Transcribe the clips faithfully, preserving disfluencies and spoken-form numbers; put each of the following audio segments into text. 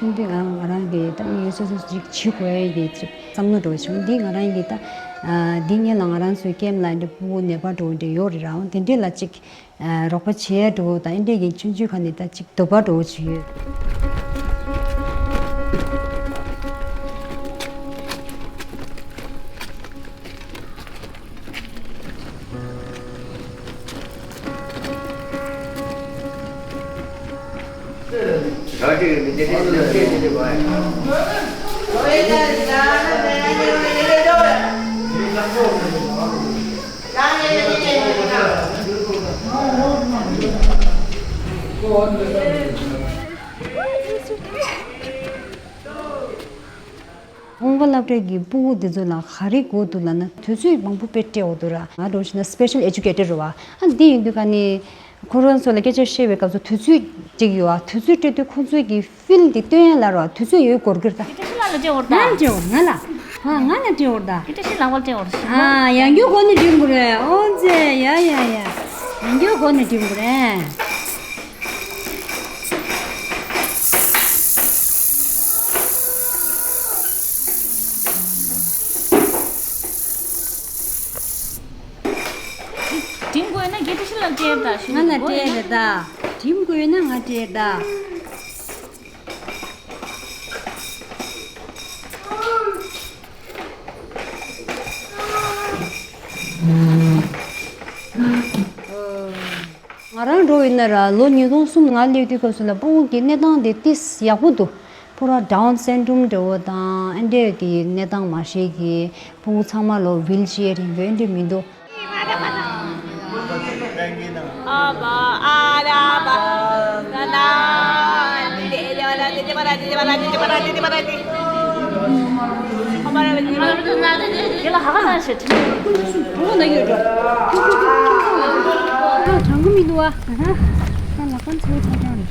ཆུང་དུས་ང་ང་རང་གིས་ད་དངོས་སོ་སོ་ཅིག་བྱེད་དགོས་ཡ་གི་ཅིག་བསམ་བློ་འགྲོ་བྱུང་། འདི་ང་རང་གིས་ད་འདི་སྔོན་ལ་ང་རང་ཚོའི་ཀེམ་ལ་འདི་ཕྲུ་གུ་ནད་པ་འགྲོ་འདྲ་ཡོད་རེད་ར། འོ་དེ་འདྲས་ལ་ཅིག་རོགས་པ་བྱེད་ཡ་འགྲོ་ད་ཨེ་འདྲས་ཀྱི་ཆུང་ཆུང་ཁ་ནས་ད་ཅིག་འདོད་པ་འགྲོ་བྱུང་ཡོད། ཀུན་དགའ་སློབ་གྲྭའི་གི་ཕྲུ་གུ་འདི་ཚོ་ལ་ག་རེ་དགོས་འདུག་ལབ་ན། དུས་ཚོད་མང་པོ་དཔེ་སྤྲད་འོ་འདུག་ར། ང་འདྲ་བོ་བྱས་ན་སི་པེ་ཤལ་ཨེ་ཇུ་ཀེ་ཊར་རེད་བ། ཨ་འདི་ཡིན་དུས་ཀ་ནི་ཁོ་རང་ཚོ་ལ་སྐད་ཆ་བཤད་པའི་སྐབས་སུ་དུས་ཚོད་ཅིག་ཡོད་ཨ། དུས་ཚོད་སྤྲད་དུས་ཁོ་ཚོའི་གི་ཕིལ་འདི་སྟོན་ཡ་ལ་ར་དུས་ཚོད་ཡོད་དགོས་ཀྱི་རེད་ད། སྐད་ཆ་ལ་ལ་སྤྲད་འོ་ད། ང་ལ་སྤྲད་འོ་ང་ལ། ཨ་ང་ལ་སྤྲད་འོ་ད། སྐད་ཆ་ལ་ལ་སྤྲད་འོ་ཞིག་ཨ་ཡང་སྐྱོ་གོ་ནི་འགྲིམ་དགོས་རེད། ཨོ་ཙེ་ཡ་ཡ་ཡ། ཡང་སྐྱོ་གོ་ནི་འགྲིམ་དགོས་རེད། འགྲིམ་དགོས་ན་སྐད་ཆ་ལ་སྤྲད་ད་ཞུ། ང་ལ་སྤྲད་རེད་ད། འགྲིམ་དགོས་ན་ང་སྤྲད་ད། ང་རང་འགྲོ་ཡིན་ན་ར་ལོ་ཉིས་སྟོང་གསུམ་ང་སླེབས་དུས་སྐབས་སུ་ལ་ཕྲུ་གུ་གི་གནས་སྟངས་དེ་ཏིས་ཡག་པོ་འདུག་ཕུ་ར་ཌའོན་སིན་ཌོམ་འདྲ་བོ་དང་ཨེ་འདྲས་ཀྱི་གནས་སྟངས་མ་ཤེས་ཀྱི་ཕྲུ་གུ་ཚང་མ་ལོ་ཝིལ་ཅེར་རིང་པོ་ཨེ་འདྲས་མི་འདུག་དྲང་གི་མི་འདུག་བ། ང་ལག་པ་འཚོལ་ཆ་ཆང་རེད།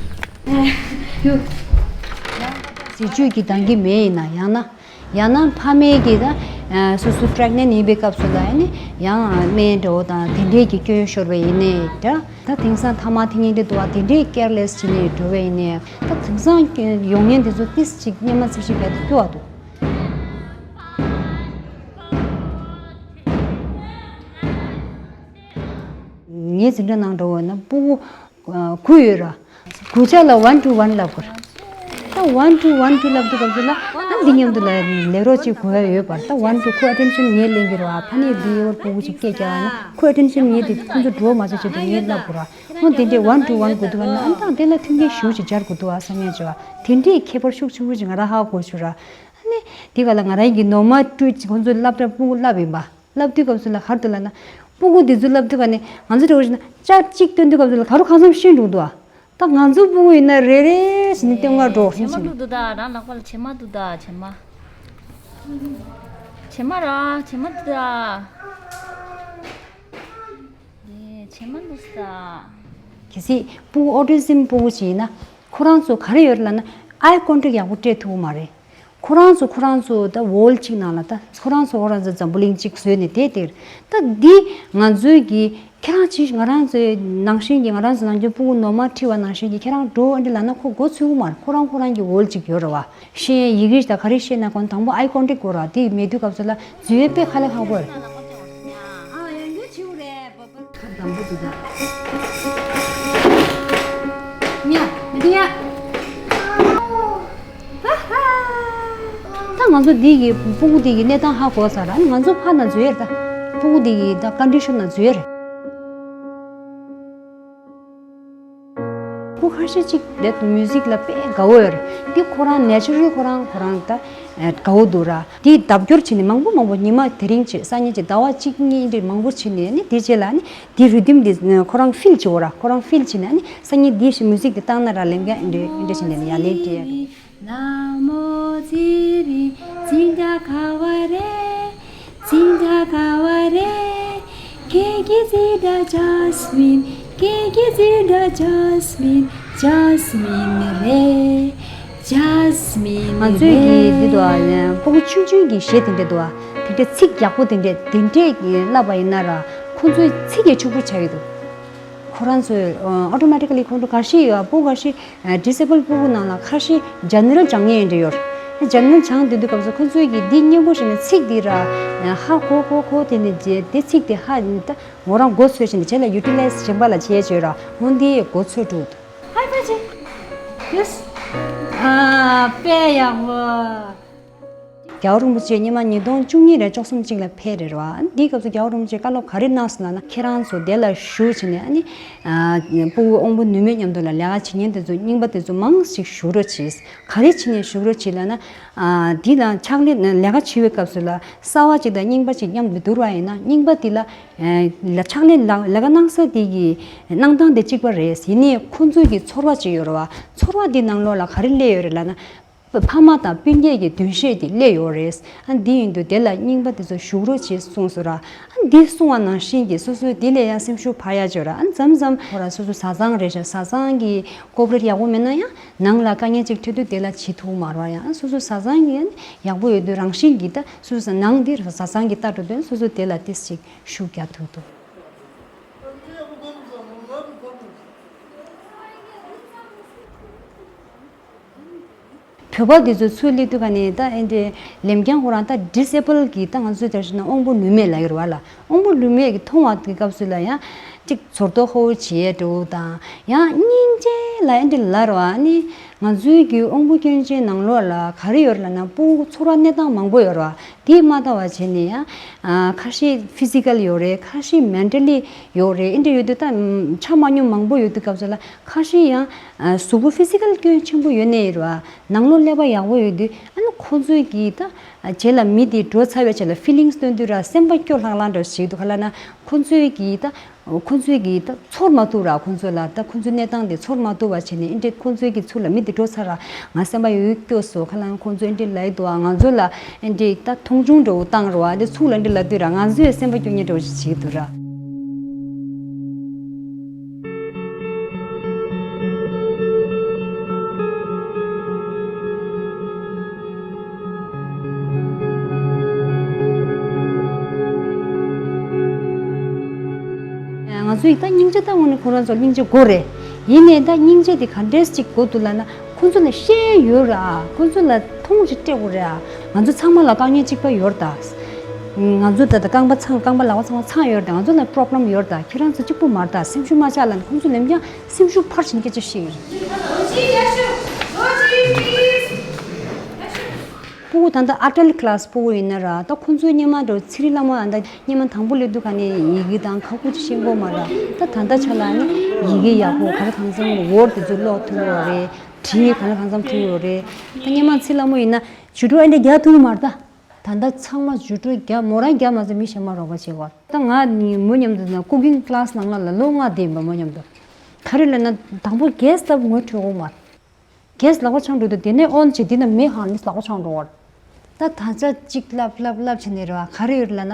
ཟས་བཅུད་ཀྱི་འདང་གི་མེད་ཡིན་ན་ཡང་ན། ཡང་ན་ཕ་མའི་གི་ད་སོ་སོ་པྲེག་ནེན་ཡིན་པའི་སྐབས་སུ་ལ་ནི་ཡང་སྨན་འདྲ་བོ་དང་དེ་འདྲས་ཀྱི་སྐྱོན་ཤོར་བ་ཡིན་ནའི་འདྲ། ད་དེང་སང་ཐ་མག་འཐེན་མཁན་དེ་འདུག་བ། དེ་འདྲས་ཀེར་ལེས་བྱས་ནས་འགྲོ་བ་ཡིན་ནའི་ད་དེང་སང་ཡོང་མཁན་དེ་ཚོ་ཏིས་ཅིག་སྙན་མ་ཙིག་ཞིག་བས་ཐུབ་བ་འདུག་ངས་འཛིན་གྲྭ་ནང་འགྲོ་བ་ན་སྤུ་གུ་དགུ་ཡོད་ར། དགུ་ཆ་ལ་ཝན་ཊུ་ཝན་ལབ་དགོས་ར། ད་ཝན་ཊུ་ཝན་ཊུ་ལབ་དུས་སྐབས་སུ་ལ་ཨ་འདི་མཉམ་དུ་ལ་ལས་རོགས་ཅིག་དགོས་ཡ་ཡོད་པ་ར། ད་ཝན་ཊུ་ཁོ་ཨ་ཊེན་ཤན་ངས་ལེན་གྱི་རེད་བ། ཕ་ནས་འདི་ཡོད་སྤུ་གུ་ཅིག་སྐད་རྒྱག་ཡ་ན་ཁོ་ཨ་ཊེན་ཤན་ངས་དེ་ཁོ་ཚོ་འགྲོ་མ་བྱེད་ཆེད་དུ་ངས་ལབ་དགོས་ར། ཨོ་དེ་འདྲས་ཝན་ཊུ་ཝན་དགོས་འདུག་བ་ན་ཨ་ད་དེ་ལ་མཐུན་རྐྱེན་ཞེ་པོ་ཅིག་སྦྱར་དགོས་འདུག་བ་བསམ་ཡ་ཅིག་བ། དེ་འདྲས་ཁྱད་པར་ཤུགས་ཆེན་པོ་ཅིག་ང་རང་ཧ་གོ་བྱུང་ར། ཨ་ནི་དེ་ག་ལ་ང་རང་གི་ནོར་མ་སྤྲུལ་ཅིག་ཁོ་ཚོས་སློབ་གྲྭ་སྤུ་གུ་བསླབ་ཡིན་པ། བསླབ་དུས་སྐབས་སུ་ལ་གར་དུ་ལ་ན། སྤུ་གུ་འདི་ཚོ་བསླབ་དུས་ག་ནས་ང་ཚོ་འདྲ་བོ་ཞིག་ན་ཅར་གཅིག་སྟོན་དུས་སྐབས་སུ་ལ་ག་རུ་གང་འཚམ་ཤེས་འགྲོ་འདུག་ཨ། ད་ང་ཚོ་སྤུ་གུ་ཡིན་ན་རེ་རེ་བཞིན་ནས་སྟོན་ག་འགྲོ་བྱེ་མ་ཤེས་འདུག་ད་རང་ལག་པ་ལ་བྱེ་མ་འདུག་ད་བྱེ་མ། བྱེ་མ་ར་བྱེ་མ་འདུག་ད། བྱེ་མ་འདུག་ད། གལ་སྲིད་སྤུ་གུ་ཨོ་ཊི་ཟིམ་སྤུ་གུ་ཞིག་ཡིན་ན་ཁོ་རང་ཚོ་ག་རེ་ཡོད་ལ་ན་ཨའི་ཀོན་ཊེག་ཡག་པོ་སྤྲད་ཐུབ་ཀྱི་མ་རེད། ཁོ་རང་ཚོ་ཁོ་རང་ཚོ་ད་ཝོལ་གཅིག་ནང་ལ་ད་ཁོ་རང་ཚོ་ཁོ་རང་ཚོ་འཛམ་བུ་གླིང་གཅིག་བཟོས་ནས་དེ་དེར་ད་འདི་ང་ཚོའི་གི་ཁྱེད་རང་ཅིག་ང་རང་ཚོའི་ནང་བཞིན་གྱི་ང་རང་ཚོ་ནང་ཆོས་ཕྲུ་གུ་ནོར་མ་ཁྲིད་པ་ནང་བཞིན་གྱི་ཁྱེད་རང་འགྲོ་ཨ་འདྲི་ལབ་ན་ཁོ་མགོ་ཚོས་ཀྱི་མ་རེད། ཁོ་རང་ཁོ་རང་གི་ཝོལ་གཅིག་ཡོད་རེད་བ། ཤེས་ཡིག་རིགས་དང་ག་རེ་ཤེས་ན་ཁོ་དང་པོ་ཨའི་ཀོན་ཊེག་དགོས་རེད་བ། དེ་མེད་དུས་སྐབས་སུ་ལ་འཛུལ་ཡས་དཔེ་ཁ་ལས་ཁག་པོ་རེད། ཨ་ཡང་ཡོད་བྱེད་དགོས་རེད། ཁ་དམ་པོ་འདུག་ད། ཉ་མི་འདུག་ཡ། ད་ང་ཚོ་འདི་གི་སྤུ་གུ་འདི་གི་གནས་སྟངས་ཧ་གོ་ཚར། ཨ་ནི་ང་ཚོ་ཕར་ན་འཛུལ་ཡས་རེད་ད། སྤུ་གུ་འདི་གི་ད་ཀོན་ཌི་ཤན་ན་འཛུལ་ཡས་རེད། ཁོ་ཁ་ཤས་ཅིག་དེ་མིའུ་ཟིག་ལ་དཔེ་དགའ་བོ་ཡོད་རེད། འདི་ཁོ་རང་ནེ་ཅུ་རལ་ཁོ་རང་ཁོ་རང་ད་དགའ་བོ་འདུག་ར། འདི་ལྡབ་སྐྱོར་བྱས་ནས་མང་པོ་མང་པོ་ཉི་མ་དེ་རིང་བྱས་སང་ཉིན་བྱས་ཟླ་བ་གཅིག་གཉིས་འདྲ་མང་པོ་བྱས་ནས་ནི་དེ་རྗེས་ལ་ནི་འདི་རི་དིམ་འདི་ཁོ་རང་ཕིལ་བྱེད་འོ་ར། ཁོ་རང་ཕིལ་བྱས་ནས་ནི་སང་ཉིན་འདི་མིའུ་ཟིག་འདི་བཏང་ན་ར་ལེམ་རྒྱ་འདྲ་འདྲ་བྱས་ནས་ནི་ཡར་ལེན་སྤྲད་ཡ་རེད། ན་མོ་ཚེ་རིང་འཛིན་གྲྭ་ག་བ་རེད། འཛིན་གྲྭ་ག་བ་རེད། ཁྱེད་ཀྱི་འཛིན་གྲྭ་ཇཱ་སི་མིན། ཁྱེད་ཀྱི་འཛིན་གྲྭ་ཇཱ་སི་མིན། ཇཱ་སི་མིན་རེད། ཇཱ་སི་མིན་ང་ཚོའི་གི་འདི་འདུག་ཨ། སྤུ་གུ་ཆུང་ཆུང་གི་གཞས་དེ་འདྲ་འདུག་ཨ། དེ་འདྲ་ཚིག་ཡག་པོ་དེ་འདྲ་དེ་འདྲས་བསླབ་པ་ཡིན་ན་ར་ཁོང་ཚོའི་ཚིག་གི་ཕྱུག་པོ་ཆགས་ཀྱི་འདུག་ཁོ་རང་ཚོས་ཨོ་ཊོ་མེ་ཊི་ཀ་ལི་ཁོང་ཚོ་ག་ཤི་ཡོད་ཨ། སྤུ་གུ་ག་ཤི་ཌི་སེ་བལ་སྤུ་གུ་ནང་ལ་ཁ་ཤས་ཇེ་ནེ་རལ་སྦྱང་མཁན་འདྲ་ཡོད་རེད། ཇེ་ནེ་རལ་སྦྱང་དུས་དུས་སྐབས་སུ་ཁོ་ཚོས་ཀྱིས་འདི་སྙན་པོ་ཞིག་ནས་ཚིག་འདི་ར་ཧ་གོ་གོ་གོ་དེ་ནས་རྗེས་དེ་ཚིག་དེ་ཧ་ད་མོ་རང་མགོ་ཚོས་བཞིན་དུ་བྱས་ལ་ཡུ་ཊི་ལའི་ཛི་གཞན་པ་ལ་བྱས་བྱོས་ར་འོ་འདི་མགོ་ཚོས་འགྲོ་འདུག་ཧའི་ཕ་ཆེ། ཡེ་སི། ཨ་དཔེ་ཡག་པོ། རྒྱལ་བ་རིན་པོ་ཆེ་སྔོན་མ་ཉིས་སྟོང་བཅུ་གཉིས་རེད་བཅུ་གསུམ་ཅིག་ལ་ཕེབས་རེད་ར། འདིའི་སྐབས་སུ་རྒྱལ་བ་རིན་པོ་ཆེས་བཀའ་སློབ་ག་རེ་གནང་སོང་ལབ་ན། ཁྱེད་རང་ཚོ་དེ་ལ་བཞུགས་བྱས་ནས་ཨ་ནི་ཨ་སྤུ་གུ་དབང་པོ་ནུས་མེད་མཉམ་དུ་ལ་ལས་ཀ་བྱེད་མཁན་དེ་ཚོ་རྙིང་པ་དེ་ཚོ་མང་ཞིག་བཞུགས་རོགས་བྱེད། ག་རེ་བྱས་ནས་བཞུགས་རོགས་བྱེད་ལབ་ན། ཨ་འདི་ལ་ཕྱག་ལས་ལས་ཀ་བྱེད་པའི་སྐབས་སུ་ལ་གསར་པ་ཅིག་དང་རྙིང་པ་ཅིག་མཉམ་དུ་བསྡུར་བ་ཡིན་ན་རྙིང་པ་འདི་ལ་ཨ་ལ་ཕྱག་ལས་ལ་ལས་ཀ་གནང་ས་དེ་གི་གནང་སྟངས་དེ་གཅིག་པ་རེད། ཡིན་ནའི་ཁོང་ཚོའི་གི་ཚོར་བ་ཅིག་ཡོད་རེད་བ། ཚོར་བ་འདི་ནང་ལོགས་ལ་ག་རེ་སླེབས་ཡོད་རེད་ལབ་ན། ཕ་མ་དང་སྤུན་ཀྱག་གི་འདུ་ཤེས་དེ་སླེབས་ཡོད་རེད། ཨ་འདི་ཡིན་དུས་དེ་ལ་རྙིང་པ་དེ་ཚོ་བཞུགས་རོགས་བྱེད་གསུངས་སོང་ར། ཨ་འདི་གསུངས་པ་ནང་བཞིན་གྱི་སོ་སོའི་འདི་ལས་ཡང་སེམས་ཤུགས་འཕར་ཡ་བྱོས་ར། ཨ་མཚམས་མཚམས་ཁོ་ར་སོ་སོ་བཟའ་ཚང་རེད་ཤག་བཟའ་ཚང་གི་ཀོ་པ་རེཊ་ཡག་པོ་མེད་ན་ཡང་ནང་ལ་དཀའ་ངལ་ཅིག་འཕྲད་དུས་དེ་ལ་བྱེད་ཐུབ་མ་རེད་བ། ཡང་སོ་སོ་བཟའ་ཚང་གི་ཡག་པོ་ཡོད་དུས་རང་བཞིན་གྱིས་ད་སོ་སོ་ནང་འདི་བཟའ་ཚང་གི་ལྟ་འགྲོ་དུས་སོ་སོ་དེ་ལ་ཏིས་ཅིག་ཤུགས་རྒྱག་ཐུབ་འདུག་བོད་པ་འདི་ཚོ་ཚུར་སླེབས་དུས་ག་ནས་ད་ཨེ་འདྲའི་ལེམ་རྐྱང་ཁོ་རང་ད་ཌི་སེ་བལ་གྱི་ད་ང་ཚོའི་དེར་བྱས་ན་དབང་པོ་ནུས་མེད་ལབ་ཡོད་རེད་བ་ལ། དབང་པོ་ནུས་མེད་ཀྱི་མཐོང་བ་གི་སྐབས་སུ་ལ་ཡང་ཅིག་ཚོར་རྟོག་ཧོ་བྱེད་འགྲོ་དང་ཡང་སྙིང་རྗེ་ལ་ཨེ་འདྲ་ལབ་རེད་བ། ཨ་ནི་ང་ཚོའི་གི་དབང་པོ་སྐྱོན་ཅན་ནང་ལོགས་ལ་ག་རེ་ཡོད་རེད་ལབ་ན་སྤུ་གུ་ཚོར་བ་གནས་སྟངས་མང་པོ་ཡོད་རེད་བ། དེ་མ་ལྟ་བ་བྱས་ནས་ཡང་ཁ་ཤས་ཕི་ཟི་ཀལ་ཡོད་རེད། ཁ་ཤས་མེན་ཊལ་ལི་ཡོད་རེད། ཨེ་འདྲ་ཡོད་དུས་ད་ཆ་མ་སྙོམས་མང་པོ་ཡོད་དུས་སྐབས་སུ་ལ་ཁ་ཤས་ཡང་གཟུགས་པོ་ཕི་ཟི་ཀལ་སྐྱོན་ཆེན་པོ་ཡོད་ནའི་རེད་བ། ནང་ལོགས་ཀླད་པ་ཡག་པོ་ཡོད་དུས་ཨ་ནི་ཁོ་ཚོའི་གི་ད་རྗེས་ལ་མི་དེ་འགྲོ་ཚར་བའི་རྗེས་ལ་ཕི་ལིང་སི་སྟོན་དུས་ར་སེམས་པ་སྐྱོ་ལྷག་ལྷག་འདྲ་ཞིག་འདུག་ག་ལབ་ན་ཁོ་ཚོའི་གི་ད་ཁོ་ཚོའི་གི་ད་ཚོར་མ་ཐུབ་ར། ཁོ་ཚོ་ལ་ད་ཁོ་ཚོའི་གནས་སྟངས་དེ་ཚོར་མ་ཐུབ་པ་བྱས་ནས་ཨེ་འདྲས་ཁོ་ཚོའི་གི་ཚུར་ལ་མི་དེ་འགྲོ་ཚར་ར་ང་སེམས་པ་ཡོད་སྐྱོ་སོ་ག་ལབ་ན་ཁོ་ཚོ་ཨེ་འདྲས་ལབ་འདུག་ང་ཚོ་ལ་ཨེ་འདྲས་ད་མཐོང་ཆུང་འདྲ་བོ་བཏང་ར་བ་དེ་ཚུར་ལ་ཨེ་འདྲས་ལབ་དུས་ར་ང་ཚོས་སེམས་པ་སྐྱོ་ཉེ་འདྲ་བོ་ཞིག་བྱེད་ཀྱི་འདུག་ར། ང་ཚོ་ཡིས་ད་སྙིང་རྗེ་ད་དངོས་གནས་ཁོ་རང་ཚོར་སྙིང་རྗེ་དགོས་རེད། ཡིན་ནའི་ད་སྙིང་རྗེ་དེ་ག་འདྲས་ཅིག་དགོས་འདུག་ལབ་ན་ཁོ་ཚོ་ལ་ཤེས་ཡོད་ར། ཁོ་ཚོ་ལ་མཐོང་ཅིག་སྤྲད་དགོས་རེད་ཨ། ང་ཚོ་ཚང་མ་ལ་དཀའ་ངལ་གཅིག་པ་ཡོད་རེད་ད། ང་ཚོ་ད་ལྟ་རྐང་པ་ཚང་རྐང་པ་ལག་པ་ཚང་མ་ཚང་ཡོད་རེད་ད། ང་ཚོ་ལ་པོ་རོབ་ལེམ་ཡོད་རེད་ད། ཁྱེད་རང་ཚོ་གཅིག་པུ་མ་རེད་ད། སེམས་ཤུགས་མ་ཆག་ལབ་ན་ཁོང་ཚོ་ལམ་ཡང་སེམས་ཤུགས་འཕར་བྱེད་ནས་སྐད་ཆ་བཤད་ཡོད་རེད། སྤུ་གུ་ད་ལྟ་ཨ་ཊལ་ཀི་ལཱ་སི་སྤུ་གུ་ཡིན་ན་ར་ད་ཁོང་ཚོའི་སྔོན་མ་འགྲོ་ཚེ་རིང་ལྷ་མོ་ཨ་ད་སྔོན་མ་དང་པོ་སླེབས་དུས་ག་ནས་ཡི་གེ་དང་ཁ་ཁུ་ཅིག་ཤེས་གོ་མ་ར། ད་ད་ལྟ་ཆ་ལ་ནི་ཡི་གེ་ཡག་པོ་ག་རེ་གང་འཚམ་ཝོར་ཌི་དེ་ཚོ་ཀློག་ཐུབ་ཡོད་རེད། བྲིས་ག་རེ་གང་འཚམ་ཐུབ་ཡོད་རེད། ད་སྔོན་མ་ཚེ་ལྷ་མོ་ཡིན་ན་ཇུ་ཀྲུ་ཨེ་འདྲ་རྒྱག་ཐུབ་མ་རེད་ད། ད་ལྟ་ཚང་མ་ཇུ་ཀྲུ་རྒྱབ་མོ་རང་རྒྱབ་མ་ཟད་མི་གཞན་མ་རོགས་པ་བྱེད་དགོས། ད་ང་ནི་མོ་མཉམ་དུ་ན་ཀུ་ཀིང་ཀི་ལཱ་སི་ནང་ལ་ལ་ལོ་ལྔ་བསྡད་ཡིན་པ་མོ་མཉམ་དུ། ག་རེ་ལབ་ན་དང་པོ་གེ་སི་ལྟ་བུ་ངོ་འཕྲོད་དགོས་མ་རེད། གེ་སི་ལག་པ་འཆང་འགྲོ་དུས་དེ་ནས་ཨོན་བྱེད་དེ་ན་མེ་ཧང་ནི་ལག་པ་འཆང་འགྲོ་བར། ད་ད་ཆ་གཅིག་ལབ་ལབ་ལབ་བྱས་ནས་རེད་བ། ག་རེ་ཡོད་ལབ་ན།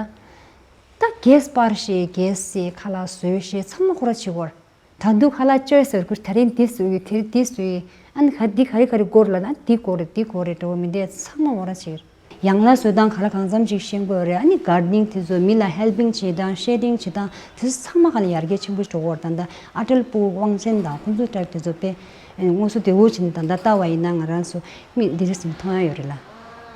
ད་གེ་སི་སྤར་ཤེས་གེ་སི་ཁ་ལག་བཟོས་ཤེས་ཚང་མ་ཁོ་ར་བྱེད་དགོས་རེད། ད་དུང་ཁ་ལག་བཅོས་ཟེར་ཁུར་ད་རིང་འདི་བཟོས་ཡོད་དེ་རིང་འདི་བཟོས་ཡོད། ཨ་ནི་ག་འདི་ག་རེ་ག་རེ་དགོས་རེད་ལབ་ན་འདི་དགོས་རེད་འདི་དགོས་རེད་འགྲོ་བ་མི་འདས་ཚང་མ་ངོ་ར་བྱེད། ཡང་ན་བཟོ་སྟངས་ག་རེ་གང་འཚམ་ཞིག་ཤེས་དགོས་རེད། ཨ་ནི་གར་ཌི་ནིང་དེ་ཚོ་མི་ལ་ཧེལ་པིང་བྱེད་སྟངས་ཤེ་ཌིང་བྱེད་སྟངས་དེ་ཚོ་ཚང་མ་ག་ལ་ཡར་རྒྱས་ཆེན་པོ་འགྲོ་གི་ཡོད་རེད། ད་ལྟ་ཨ་ཊལ་སྤུ་གུ་དབང་ཆེན་དང་ཁོང་ཚོ་ཊའིབ་དེ་ཚོ་དཔེ་དངོས་སུ་དེ་འུ་བྱས་ནས་ད་ལྟ་ལྟ་བ་ཡིན་ན་ང་རང་ཚོ་མིག་འདི་རེ་ཟིན་མཐོང་ཡ་ཡོད་རེད་ལ།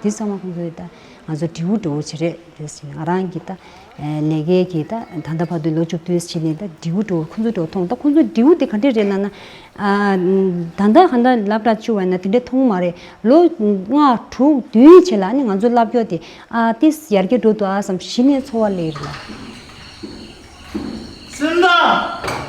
འདི་ཚང་མ་ཁོང་ཚོས་ད་ང་ཚོ་འབྲས་བུ་འགྲོ་བྱེད་རེད་རེད་ཟེར་ནས་ང་རང་གིས་ད་ལས་ཀའི་གི་ད་ད་ལྟ་བར་དུ་ལོ་བཅུ་བདུན་བྱས་ནས་ད་འབྲས་བུ་འགྲོ་ཁོང་ཚོ་འགྲོ་མཐོང་། ད་ཁོང་ཚོ་འབྲས་བུ་དེ་ག་འདྲས་རེད་ལབ་ན། ཨ་ད་ལྟ་ག་འདྲ་ལབ་ར་བཅུ་བ་ན་དེ་འདྲས་མཐོང་མ་རེད། ལོ་ལྔ་དྲུག་བདུན་བྱས་ལ་ནི་ང་ཚོ་ལབ་ཡོད་དེ་ཨ་ཏིས་ཡར་རྒྱས་འགྲོ་འདུག་ཨ་བསམ་གཞི་ནས་ཚོར་བ་སླེབས་རེད་ལ། སེམས་དང་།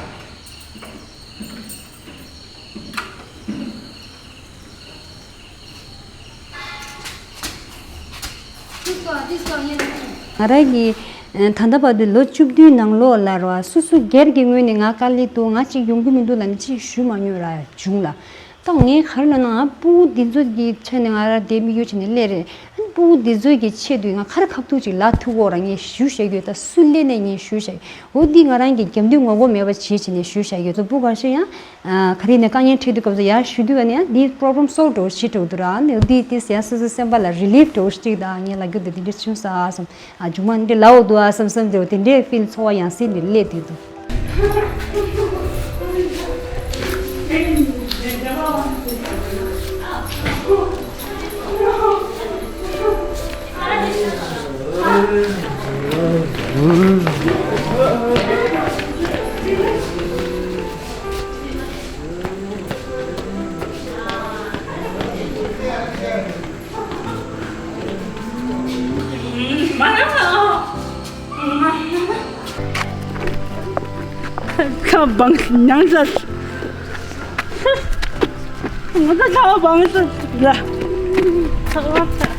ང་རང་གིས་ད་ལྟ་བར་དུ་ལོ་བཅུ་བདུན་ནང་ལོགས་ལ་ར་སོ་སོ་སྒེར་གྱི་ངོས་ནས་ང་དཀའ་ལས་འདུག་ང་གཅིག་ཡོང་གི་མི་འདུག་ལབ་ནས་གཅིག་ཞུས་མ་མྱོང་ར་བྱུང་ལ། ད་ངས་ག་རེ་ལབ་ན་ང་ཕྲུ་གུ་འདི་ཚོ་གི་ཆ་ནས་ང་ར་དེ་དམིགས་ཡུལ་བྱས་ནས་སླེབས་རེད། ཕྲུ་གུ་འདི་ཚོ་གི་ཆེད་དུ་ང་ག་རེ་ཁ་ཐུག་ཅིག་ལབ་ཐུབ་ཀྱི་ཡོད་ར་ངས་ཞུ་བཤད་ཀྱི་ཡོད། ད་སུ་སླེབས་ནས་ངས་ཞུ་བཤད་འོ་འདི་ང་རང་གི་རྒྱབ་མདུན་ངོ་རྒོལ་མེད་པ་བྱེད་བྱས་ནས་ཞུ་བཤད་ཀྱི་ཡོད། ཚོ་ཕྲུ་གུ་ག་ཤེད་ཡང་ག་རེ་ནས་དཀའ་ངལ་འཕྲད་དུས་སྐབས་སུ་ཡར་ཞུ་དུས་ཨ་ནི་ཡང་འདི་problem solve་འགྲོ་ཞིག་འགྲོ་འདུག་ར། ཨ་ནི་འདི་དེ་ཡང་སོ་སོའི་སེམས་པ་ལ་relief་འགྲོ་ཞིག་ད་ངས་ལབ་རྒྱུ་འདི་འདི་འདྲ་བྱུང་ས་སོང་། ཨ་མཇུག་མ་འདི་ལའོ་འདུག་ཨ་བསམ་བསམ་འདི་འདྲའི་feel་ཚོར་བ་ཡང་སྲིད་འདི་སླེབས་དུས་འདུག་ཁ་བང་ཉང་ས། ང་ཚ་ཁ་བང་ས་ལ། ཁ་བ།